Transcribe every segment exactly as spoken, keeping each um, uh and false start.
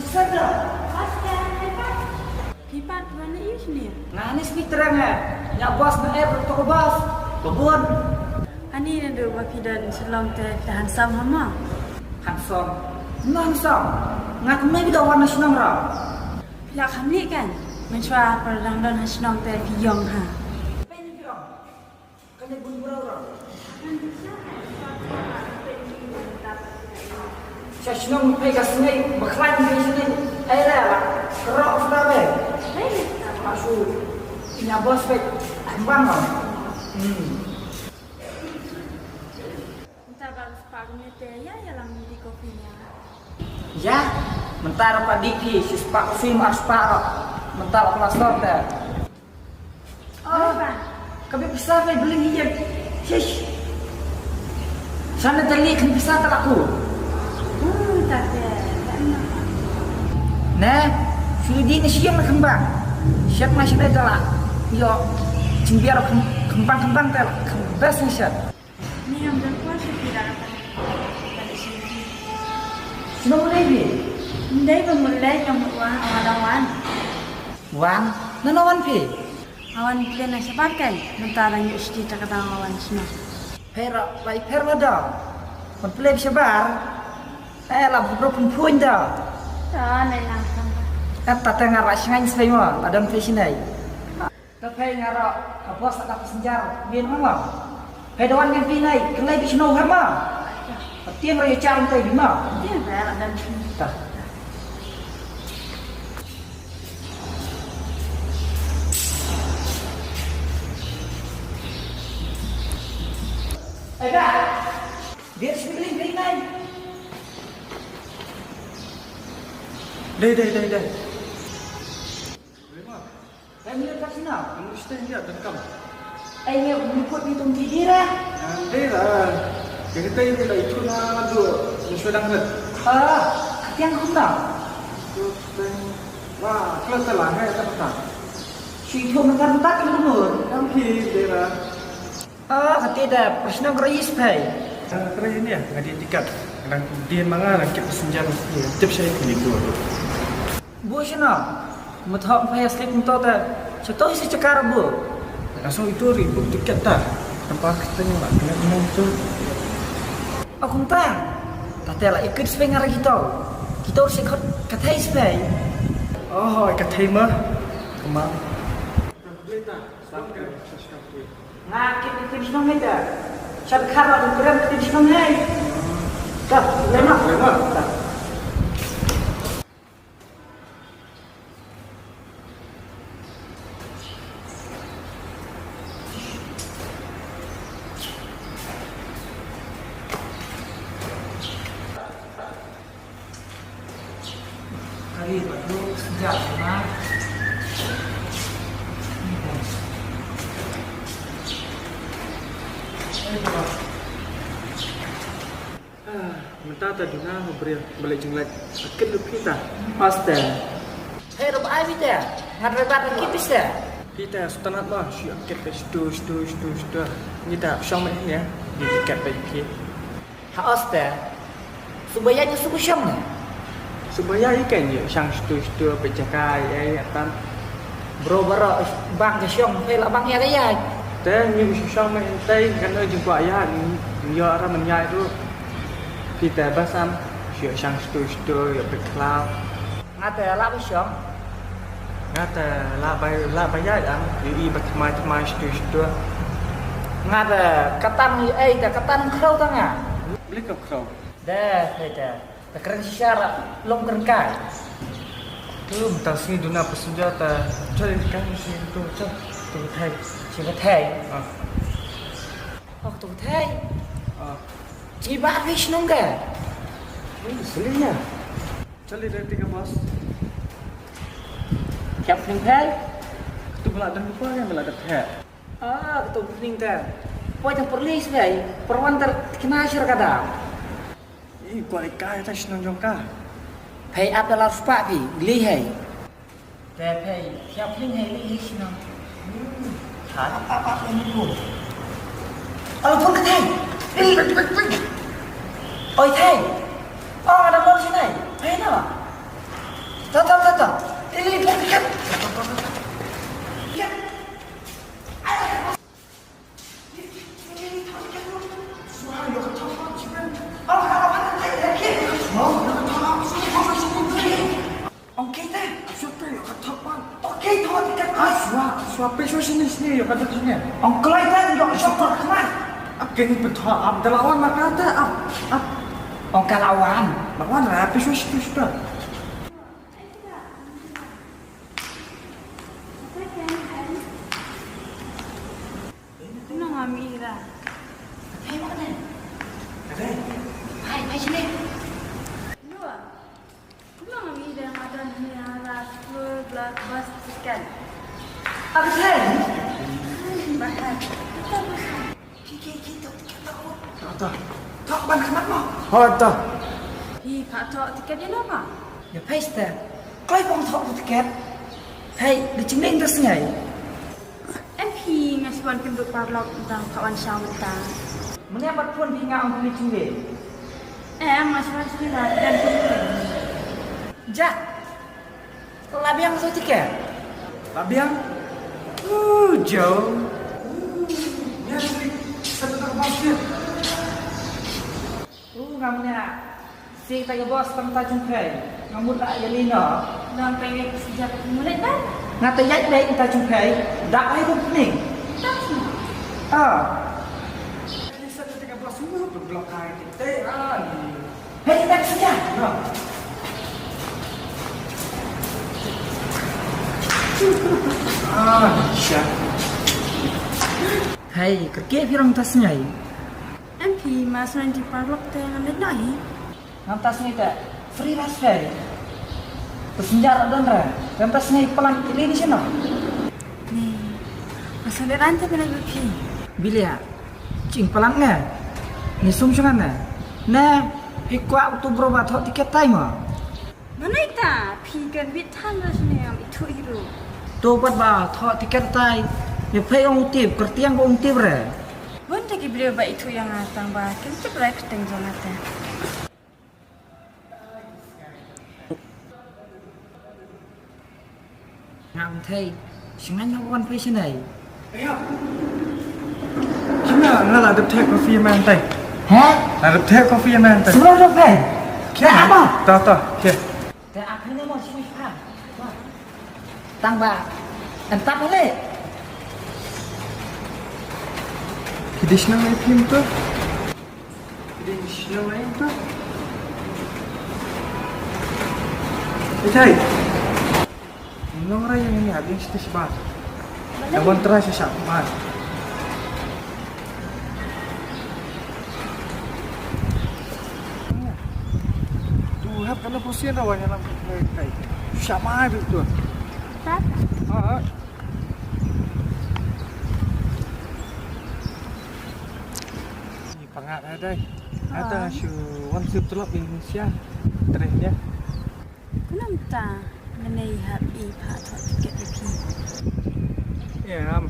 Sandra. Phi pat wan na ïu shane? Nga ni speak terang eh. Nya bos na app to ko bos. Babun. Ani na du ba phi don Shillong te phi handsome hama? Handsome. Nga handsome. Nga kumne bi da wan na shnong ra. Phi la kham ni kan? Mynshuwa par dang don ha shnong te phi ïong ha. Kane bun bro bro. Sha shnong phi ka snei, ba khlaiñ phi snei. Ai ra la. Kerok sudah be. Ma shu. Nya bos be. Bang bang. Hmm. Mynta ba spah kumne te ïa ïalam di kopi ïa. Ïa, mynta ruh pat di phi, shi spah kopi mar spah ruh. Mynta ruh plastor te. Oh, ka bit pisa ka bling hi ïa. Shish. Sana te li kan pisa ta laku. Hmm, ta te. Ne, shu di ni siem na kembang. Siap na shu dai ta la. Ïo, jingbiar kembang-kembang ta la. Kembang best ni siap. Ni ngam don kwah sha phi da kata. Shano u dei phi? Ym dei ba mut lei, ngam mut wan, nga dang wan. Wan? Nano wan phi? Nga wan plie na shabar kai, mynta dang ïoh shuti ta ka dang nga wan shano. Pher, lai pher wa da. Wan plie shabar. Eh, la bro pun pun da. Ta ne nang. Kat ta nga ra shngain svei ma, la dang phi shinai. Ta phei nga ra ka bos ka passenger ngin ma ma. Phei da wan ngin phi nai, ka lei phi shano ha ma. Ka tieng ra ïa char ntai bi ma. Tieng ra la dan phi. Ta. Ai ba. Dia sibling phi nai. Dai, dai, dai, dai. Ai ngi ka sina. Ang gusto hindi at kam. Ai ngi ngi put ni tum ti dira. Ang dira. Yang kita ini lah itu na do. Yang sudah ngat. Ah, yang kumna. Wah, kalau telah hai tak pernah. Si itu mentar mentar kan benar. Yang hi dira. Ah, kata dah, prashnong rais phai. Kata ini ya, nggak di tiket. Kadang dia mangan, kadang kita senjata. Tip saya ini dua. Bu shano? Mut hok phai asli kumto ta. Chato hi si chakar bu. Asal itu ri bu tiket ta. Tanpa kita ni lah kena menang tu. Oh kumta. Tata lah ikut sepengar kita. Kita harus ikut katai sepai. Oh, katai mah. Kemang. Nga kit ni tim shnong hei ta. Shat khar la dum krem tim shnong hei. Ta, lema. Lema. Ta. Kali batu sejak sana. Mynta ta duna ha briew ba leh jingleh. Akit lu phi ta. Aste. Hei, ruh ba ai phi ta. Ngat rai bat akit phi ta. Phi ta, shu tanat ba, shu akit ta, shu, shu, shu, shu. Ngi ta shong meh ne. Ngi akit ba phi. Ha aste. Suba ïa ngi suba shong ne. Suba ïa i kan ïa shang shu shu ba jaka ïa ïa tan. Bro bro bang ka shong phi la bang ïa ka ïa. Te ngi shu shong me tai kan oi jingkwah ïa ngi ïa ra men ïa tu. Phi te ba sam shu shang shu shu ïa phi khlaw. Nga te la ba shong. Nga te la ba la ba ïa ang ïa i ba tmai tmai shu shu. Nga te katan ïa ai te katan khraw ta nga. Blik ka khraw. Da te te. Ta kren shisha la long kren kai. Tu mynta sngi duna passenger ta. Choi kan shi tu choi. Tu thai. Shi ka thai. Ah. Oh tu thai. Ah. Chi ba ri shnong ka. Ni selinya. Chali dari tiga bos. Siap ning thai. Tu bela dan lupa kan bela dak thai. Ah, tu ning thai. Poi tang perlis thai. Perwan ter kena shir kada. Ih, kwah ikai ta shnong jong ka. Phei ap da lar spah phi, li hei. Te phei, siap ling hei li hei shnong. Hmm. Hat. Ap, ap, ap, ini pun. Alo pun ka thei. Ih. Oi thei. Oh, ada mau sini. Phei na. Ta, ta, ta, ta. Ini, ini, ini. Ong kei te. Shuwa te, ïoh ka thok ban. Ong kei te, ïoh ka thok ban. Ong kei te, ïoh ka thok ban. Shuwa, shuwa, peit shuwa shane, shane, ïoh ka thok shane. Ong kei te, ïoh ka thok ban. Ap kei ni pynthok, ap da la wan ma ka te, ap, ap. Ong ka la wan. La wan la, peit shuwa shane, shane. Kumno ngam ïohi da? Hei, ma kane? Kane? Hai, hai, sini. Lua. Kumno ngam ïohi da nga don hangne ha la shlur bla bus ticket. Apa sih? Bahar. Kita bahar. Ki, ki, ki, thok tiket thok. Thok, thok. Thok ban khmat mo. Ho, thok. Hi, pha thok tiket ïa no pha? Ïa phi te. Kloi pom thok tiket. Hei, da jingleh da sngai. Em phi nga shu wan pynduh paralok tang pha wan shaw mynta. Mynne bat phone phi nga ong phi da jingleh. Em nga shu wan shu da dan phi. Ja. La biang sa tiket. La biang. Uh, Joe. Uh, ïa sih. Satu tak basket. Uh, ngam nya. Si ta ka bos tang ta jong kai. Ngam mut la ïa lino. Nang kai ïa sejak mulai ban. Nga ta ïa dei ta jong kai. Da ai rup ni. Tak semua. Ah. Ni satu tak ka bos uh, blok kai. Te ah ni. Hei, tak saja. Ah, sya. Hei, kerke phi rong tas nyai. Em phi mas nan di parlok te ngan dai. Ngan tas nyai te free bus fare. Passenger don re. Ngan tas nyai palan kili di sino. Ni. Mas nan dai rante pina phi. Bilia. Ching palang ne. Ni sum shungan ne. Ne, phi kwah utu bro ba thok tiket tai mo. Mana ita, phi kan bit than ras ne am ithu iru. To pat ba thok tiket tai. Ye phai ong utip, kertiang ko ong tip re. Bun ta ki briew ba ithu ïa nga tang ba kin tip rai phi teng jong nga te. Ngam thei, shngain hok wan phi shnei. Shngain nga la dep thek coffee man tai. Ha? La dep thek coffee man tai. Shngain hok thei. Kia apa? Ta ta, kia. Te apa ni mo shui pha. Tang ba. Entap le. Kidis na mai phim tu. Ding shnong ai tu. Itai. Nong rai yang ini habis stis ba. Yang wan try sisa ba. Tu hap kana pusian rawan yang lam kai. Sama ai tu. Tata. Ha. Ni pangat ada. Ada shu wan shu tulop Indonesia. Terus dia. Kunam ta menei hap i pha thok tiket ïa phi. Ya am.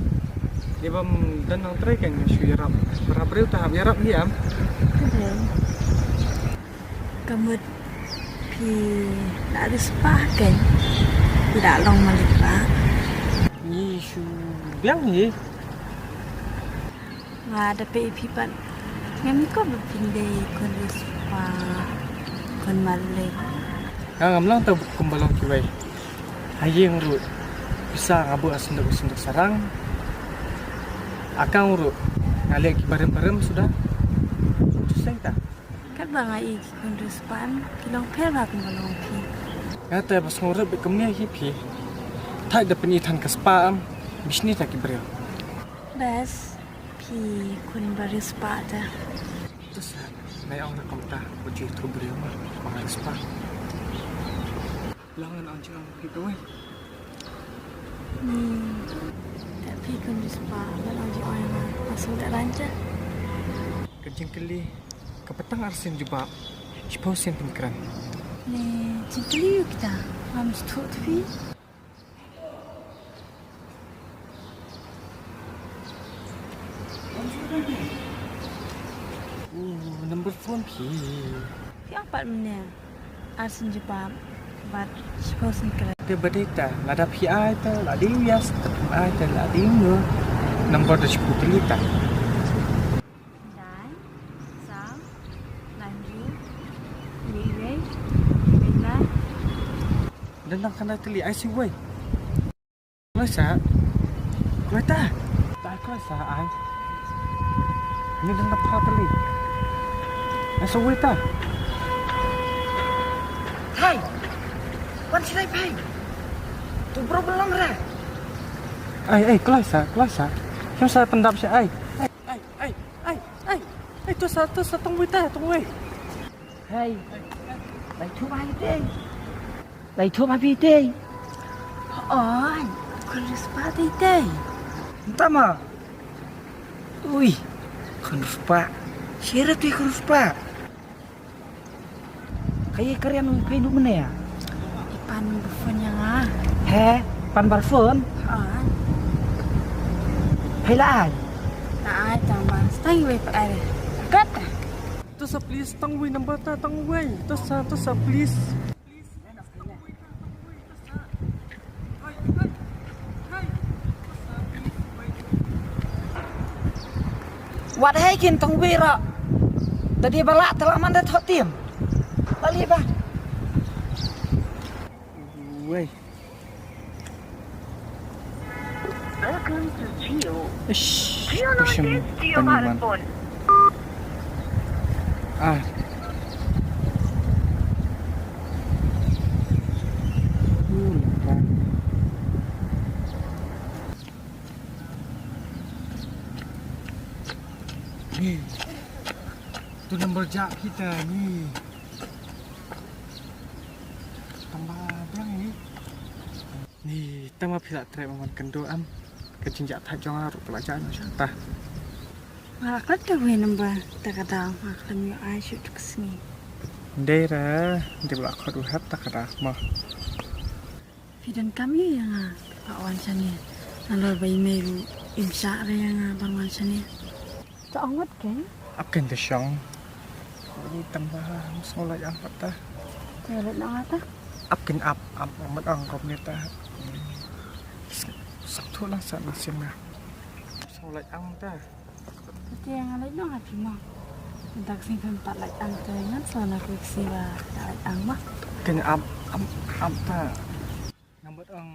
Ni bam dan nang trei kan shu yarap. Para briew ta hap yarap ni am. Ka mut phi la riewspah kan. Phi la long malik ba. Ni shu biang ni. Nga da pei phi pat. Ngam ko ba phi dei khun riewspah khun malik. Nga ngam long ta kumba long kiwei. Ha ïing ruh pisa nga buh ha synduk synduk sarang. Akang ruh nga leh ki barim barim suda. Tu seng ta. Katba nga i ki khun riewspah ki long pher ba kumba long phi. Nga te ba sngewrit bad kumne hi phi. Thait da pyni than ka spah am bishni ta ki briew. Bes phi khun ba riewspah ta. Tu sa nai ong na kumta ba ji tu briew ma ba nga riewspah. Lang ngan ong jingong phi kawei. Ni, ta phi khun riewspah, ngan ong jingong ïa nga. Nga sngewleh ranja. Ka jingkylli ka patang arsien jubab, shiphew sien pynkren. Ni, jingkylli ïa kita, ngam sngewthuh phi. Oh, number phone phi. Phi ong pat mynne. Arsien jubab. Bad shiphew sngewsih. Te ba dei ta, lada phi ai ta la dei Yas, te phim ai ta la dei Nur. Number da shiphew tylli ta. Dai, saw, laiphew, wei wei, wei lai. Dang dang khyndai tylli, ai shi wei. Kloi sa. Kloi ta. Ta kloi sa ai. Ni dang da phra tylli. Ai sa wei ta. Hai. Wan shi lai phai. Tu bro belong ra. Ai ai kloi sa, kloi sa. Kim sa pyndap shi ai. Ai ai ai ai. Ai tu sa, tu sa tong wei ta, tong wei. Hai. Lai tu bai te. Lai thup ha phi te. Oi, khun riewspah te te. Mynta ma. Ui, khun riewspah. Shisha te khun riewspah. Kaei ka rian u phi nu mane ya? I pan ba phone ïa nga. He, pan ba phone? Oi. Phi la ai? La ai tang ba. Stang wei pa ai. Kat. To sa please, tang wei number ta, tang wei. To sa, to sa please. Wat hei kin tang wei ra. Tadi bala telah manda thotim. Bali ba. Wei. Welcome to Jio. Ish, Jio pushem Northeast Jio Bharat Phone. Ah. Uh, lepas. Ni. Tu number jak kita ni. Tang ba biang ni. Ni tang ba phi la trei ban wan kynduh em. Ka jingjahthait jong nga ruh ka la jah noh shata. Nga la klet da wei number ta ka daw, nga khlem ïoh ai shuh tu ka sngi. Dei ra, dei ba la khot u hep ta ka daw mo. Phi donkam ïa nga ba wan shane. Nalor ba i mei ruh im shah re ïa nga ban wan shane. To ong wat keiñ. Ap keiñ te shong. Ni tang ba ym sngew lait ang pat ta. Te lait nong ata. Ap keiñ ap ap mat ang kop ni ta. Sak thu lang sa na sim na. Ym sngew lait ang ta. Te nga lait nong ati ma. Dak sing pem pat lait ang te ngan sa na kwek si ba lait ang ma. Keiñ ap ap ap ta. Ngam bat ang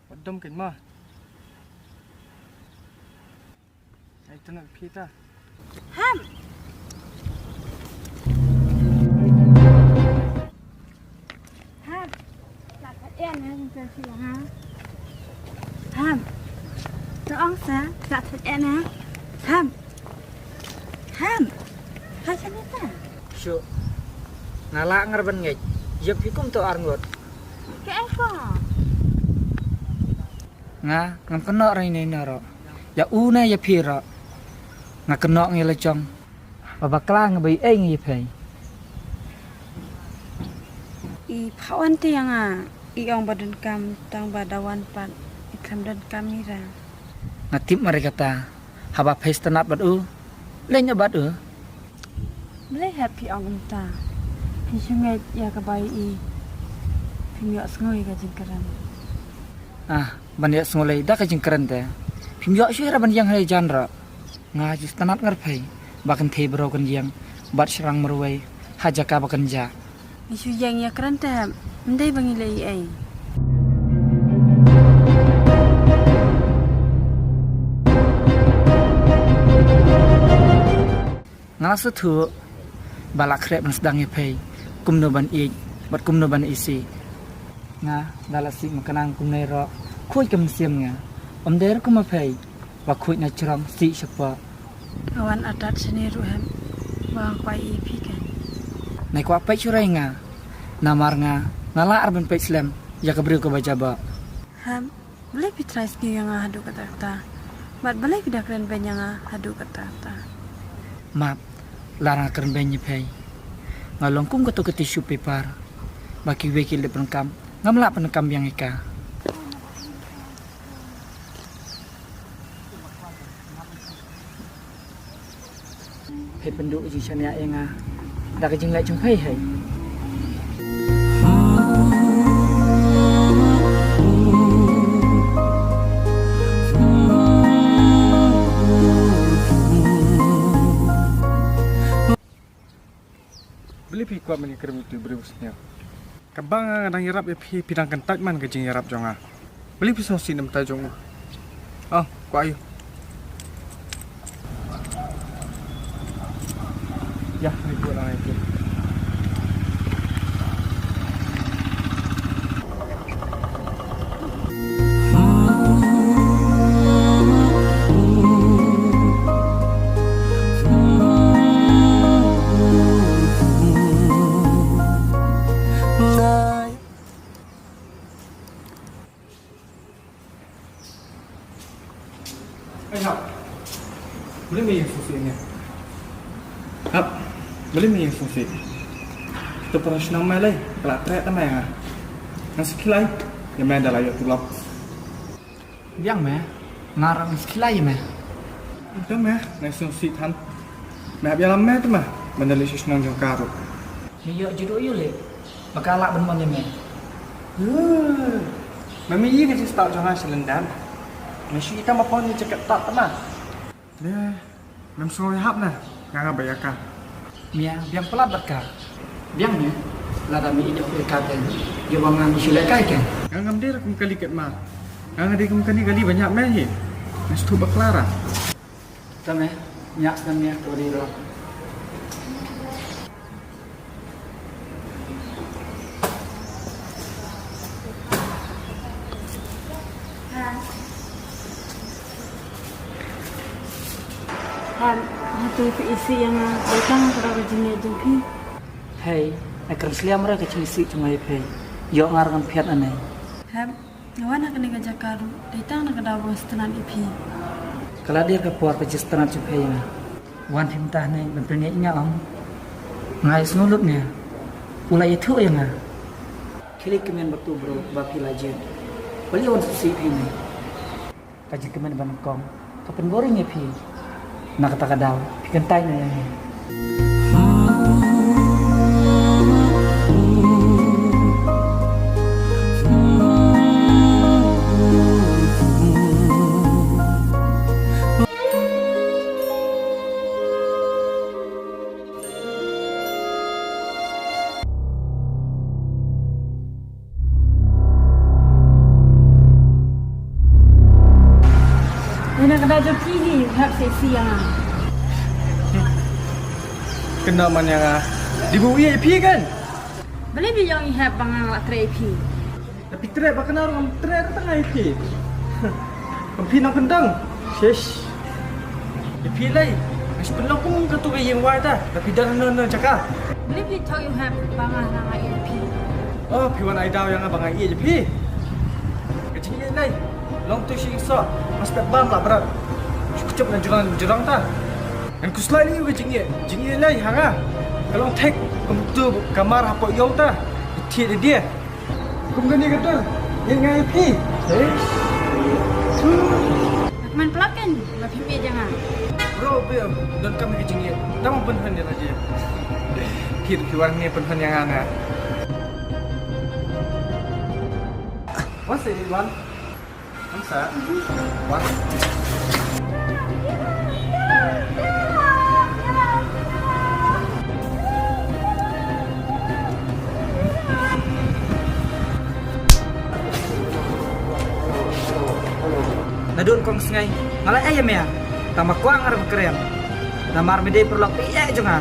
bat dom keiñ ma. Ai tang phi ta. Ham. Ham. Tak kat en ha jingte phi ha. Ham. To ong sa tak kat en ha. Ham. Ham. Hai sa ni ta. Shu. Nga la ngar ban ngeit. Ïa phi kum to ar ngut. Ke ai ko. Nga ngam kynnoh rai nei na ro. Ïa u na ïa phi ro. Nga kynnoh ngi la jong. Ba bakla nga ba i ei ngi ïa phi. I phawan te ïa nga i ong ba donkam tang ba dawan pat i khlem donkam i ra. Nga tip mari kata. Haba phi stanat bad u. Leng bad u. Balei hep phi ong kumta? Phi shu ngeit ïa ka bai i. Phim ïoh sngew ïa ka jingkren. Ah, ban ïoh sngew lei da ka jingkren te. Phim ïoh shu ïa ban ïeng ha jan ra. Nga ju stanat ngar phei ba kan thei bro kan ïeng bad shrang marwei ha jaka ba kan ja. Ngi shu ïeng ïa kren te hep, ym dei ba ngi leh ei ei. Nga la sngewthuh ba la khreh ban sdang ïa phi kumno ban ïeit bad kumno ban isih. Nga da la sih ma ka nang kumne ruh khuid ka mynsiem nga. Ym dei ruh kum ma phi ba khuid na jrong sih shapoh. Nga wan atat shane ruh hep ba nga kwah ïa phi kan. Nai kwah peit shurai nga. Namar nga nga lah ar ban peit slem ïa ka briew kaba jaba. Hep. Balei phi trai sngew ïa nga haduh katta katta? Bad balei phi da kren beiñ ïa nga haduh katta katta? Map, la nga kren beiñ ïa phi. Nga long kum kato ka tissue paper ba kiwei ki lip ryngkam, ngam lah pynkam biang ïa ka. Phi pynduh jingshaniah ïa nga da ka jingleh jong phi hei. Phi kwah ban ïakren bad uto u briew sniang. Kaba nga dang ïarap ïa phi, phi dang kyntait man ka jingïarap jong nga. Balei phi sngewsih na bynta jong u? Oh, kwah ïa u. Ïa, ni buh lang ïa phi. Ai hap. Balei me ïeng sngewsih ne? Hap. Balei me ïeng sngewsih? Kita para shnong me lei, ka la treh ta me nga. Nga sngewsih lai. Ïa me da la ïoh tulop. Biang me. Nga ruh nga sngewsih lai ïa me. Ita me, nga sngewsih than. Me hap ïalam me te me, ban da leit sha shnong jong ka ruh. Me ïoh juh ïoh leh. Ba ka lah ban mon ïa me. Huh. Me mih ïa ka jingstad jong nga sha lyndan. Me shu ïa ka ma pon ïa jaket tad te me. Me, mem sngew ïahap na. Nga nga ba ïa ka. Mia, biang palat bad ka. Biang me. Lada me ïoh ïa ka te. Ïa ba nga me shu lehkai ke. Nga ngam dei ruh kum kali kat ma. Nga nga dei kum kani kali ba ñiah me hi. Me shu bakla ra. Tame, ñiah kan ñiah ko dei ruh. Han, hato phi isih ïa nga, dei tang ka daw ka jingïeit jong phi. Hei, nga kren sliam re ka jingisih jong nga ïa phi. Ïoh nga ruh ngan phiat ane. Hem. Nga wan ha kane ka jaka ruh, dei tang na ka daw ba nga sngewtynnat ïa phi. Ka la dei ka por ka jingstad jong phi ïa nga. Wan phi mynta hangne ban pynïaid ïa nga ong. Nga ïohsngew lut ne. U la ïathuh ïa nga. Khie leit kmen bad uto u briew ba phi la jied. Balei wan sngewsih phi ne. Ka jingkmen ba nyngkong. Ka pynboring ïa phi. Na kata ka daw, phi kyntait noh ïa ngi. Ïa na ka daw jong phi hi, u hap sa isih ïa nga. Kynnoh man ïa nga. Dei ba u ïeit ïa phi kan? Balei phi ïoh ïa hep ba nga la treh ïa phi? Lada phi treh ba kane ruh ngam treh ruh tang ïa phi. Kum phi nongkyndong. Shish. Ïa phi lei. Nga shu pynlong kum kato ka ïing wai ta. Lada phi don hangno hangno jaka. Balei phi thoh ïa u hep ba nga la ïeit ïa phi? Oh, phi wan ai daw ïa nga ba nga ïeit ïa phi. Ka jingïeit lei. Long to shi soh. Nga shu phet bam la brat. Shu kjep na jrong jrong ta. Ngan khuslai lei ïa ka jingïeit. Jingïeit lei ha nga. Ka long thik. Kum tu ka mar hapoh ïew ta. Ïeit lei de. Kum kane ka dur, ïeit nga ïa phi. Eh? Kmen palat kein ba phim ïeit ïa nga. Bro, bro, donkam ïa ka jingïeit. Tang ban pynhun ïa lade. Phi, phi wan hangne pynhun ïa nga ne. Wan sa ïeit wan. Wan sa. Wan. Naduh nyngkong sngi nga la ïeit ïa me, tang ma kwah nga ruh kren. Namar me dei paralok ïeit jong nga.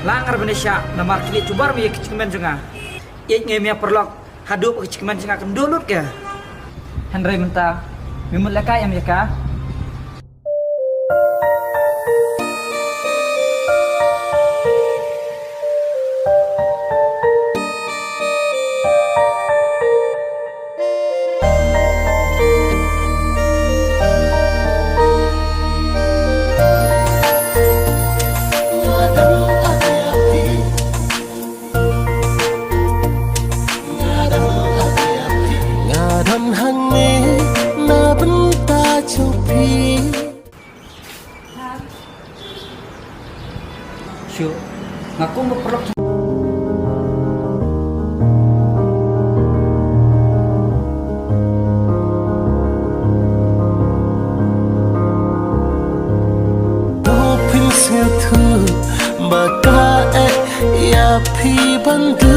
La nga ruh ban ïeit shah namar kine jubor me ïa ki jingkmen jong nga. Ïeit nga ïa me paralok. Haduh ba ka jingkmen jong nga kan duh lut ka. Hynrei mynta me mut lehkai em ïa ka. Nga don hangne na bynta jong phi. Shu, nga kum ba paralok. To phin sngewthuh Phi ban du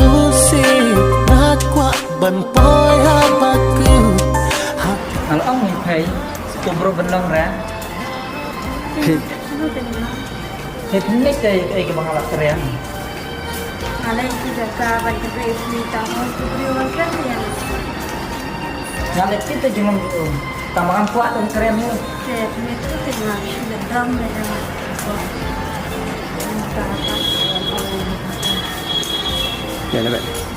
busi na kwah ban poi ha baku. Ha. Nga la ong ïa phi, tu bro ban long ra. Phi. Phi pynleit te ei kaba nga la kren. Nga leit sha jaka ban kynduh ïa phi tang u briew ban kren ïa. Nga leit kit te jingim u. Tang ba ngam kwah te un kren ïa. Te phi tu te nga shu leit dam leit dam. Ïa leh bad.